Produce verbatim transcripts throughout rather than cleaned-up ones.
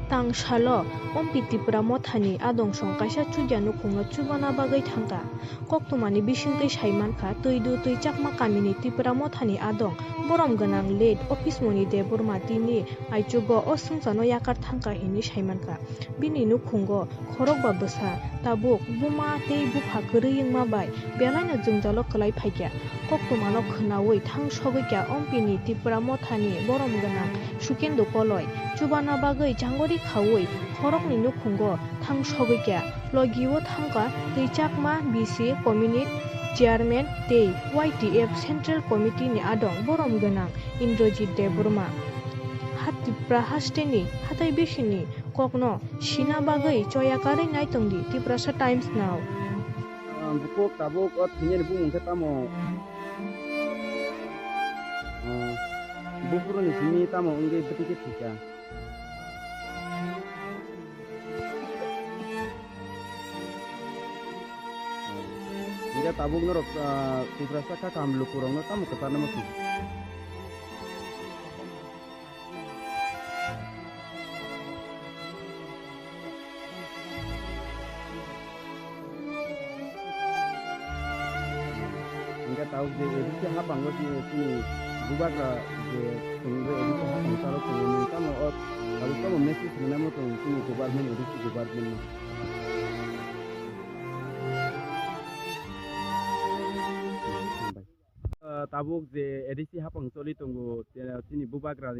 Tang salo Ompi Tipra Mothani adong song kaisa chudya nukhungo chubana bagwi thangkha. Koktwmani bisingtwi saimankha, Twidu Twichakma kamini Tipra Mothani adong borom gwnang late Office Moni Debbarma tini aichugo o swngcharno yakar thangkha hinwi saimankha. Bini nukhungo khorokba bwsa, tabuk buma tei bupha kwrwi wngma bai belaino jwngjalo kwlai phaikha. Koktwmano khwnaui thang sogwikha Ompini Tipra Mothani borom gwnang Sukendra Koloi. Chubana bagwi jangori khaui khoroknwi nukhungo thang sogwikha. Logio thangkha Twichakma B C Community Chairman tei Y T F Central Committee ni adong borom gwnang Indrajit Debbarma. Ha Tipra hasteni hatai bisini kokno sina bagwi choya karwi naitongdi Tiprasa Times now. Ah, bukuk tabuk o thwinani bumung khe tamo? Ah, buphuruni simi tamo wngwi bwtwi khe thwikha? Hingke tabuk norok, ah, Tiprasa kha kaham lukurokno tamo kwcharnai muchung? Hingke tabuk je A D C haphango je chini bubagra je chwngno A D C haphang chalo chwngno tamo o tabuk tamo message rwna muchung chini government, A D C government no. Ah, tabuk je A D C haphang choli tongo, te-, chini bubagra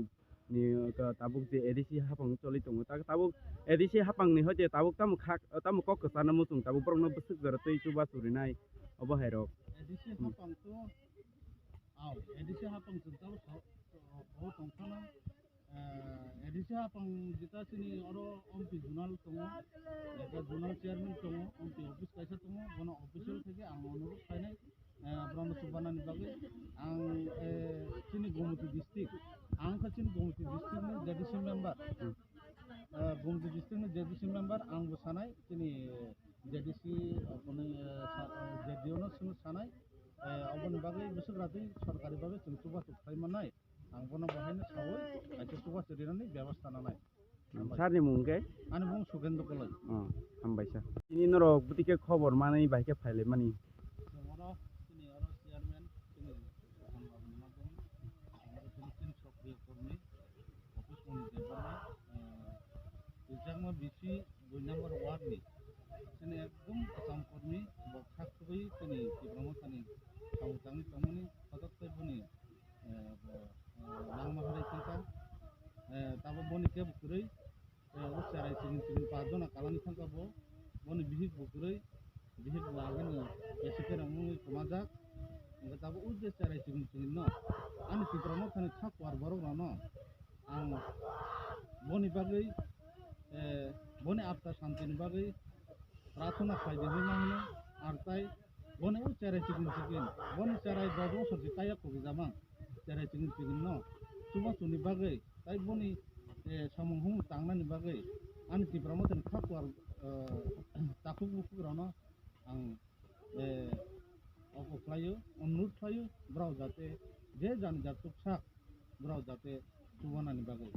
ni, ah, tabuk je A D C haphang choli tongo, ta-, tabuk A D C haphang ni hoite tabuk tamo kha, tamo kok kwcharna muchung, tabuk borok no bwswk jora twi chubachu rinai obo hai rok. A D C Hmm. haphang to, au, A D C haphang chwng tabuk sa-, o, o tongthana. Eh, A D C haphang jeta chini oro Ompi zonal tongo, eka zonal chairman tongo, Ompi office kaisa tongo, bono official theke ang onurok khainai, eh, borokno chubanani bagwi. Ang, eh, chini Gomoti district, ang kha chini Gomoti district ni Z D C member. Eh, Gomoti district ni Z D C member, ang bo sanai chini Z D C, aboni, eh, sa-, eh, Z D O no chwng sanai, eh, aboni bagwi bwswk ratwi sorkari bagwi chwng chubachu khlai mannai. Ang bono bo haino saui kaisa chubachu rinani bebostha nanai. Hmm, sir ni mung khe? Ani mung Sukendra Koloi. Oh, hambai sir. Tini norok bwtwi khe khobor manwi bai khe phailaimani. Chwng oro, chini oro chairman, chini Rohan Babu ni madhyome, chwng oro chini chini sokriya kormi, office manager bai, eh, Twichakma B C dui number ward ni, chini ekdom kwcham kormi, bo khak tubui chini Tipra Mothani samung tangwi tongmani, kotok tei boni eh, bo, eh, langma harai thangkha. Eh, tabuk boni kebo kwrwi, eh, o cherai chikon chikon pajona kalani thangkha bo. Boni bihik bo kwrwi, bihik bo agini kesekhe rang wngwi kwmajak. Hwnkhe tabuk o je cherai chikon chikon no, ani Tipra Mothani kha kuar borok rokno ang boni bagwi, eh, boni atma santini bagwi prarthana khlai di hinwi ma hino. Ar tai boni o cherai chikon chikon, boni cherai dos bosor se kaya kogwi jamang, cherai chikon chikon no chubachu ni bagwi, tai boni, eh, samung humung tangnani bagwi ani Tipra Mothani kha kuar, eh, takhuk bukhuk rokno ang, eh, oko khlaio, onurudh khlaio, borok jate je jani jat chuksak borok jate chubanani bagwi.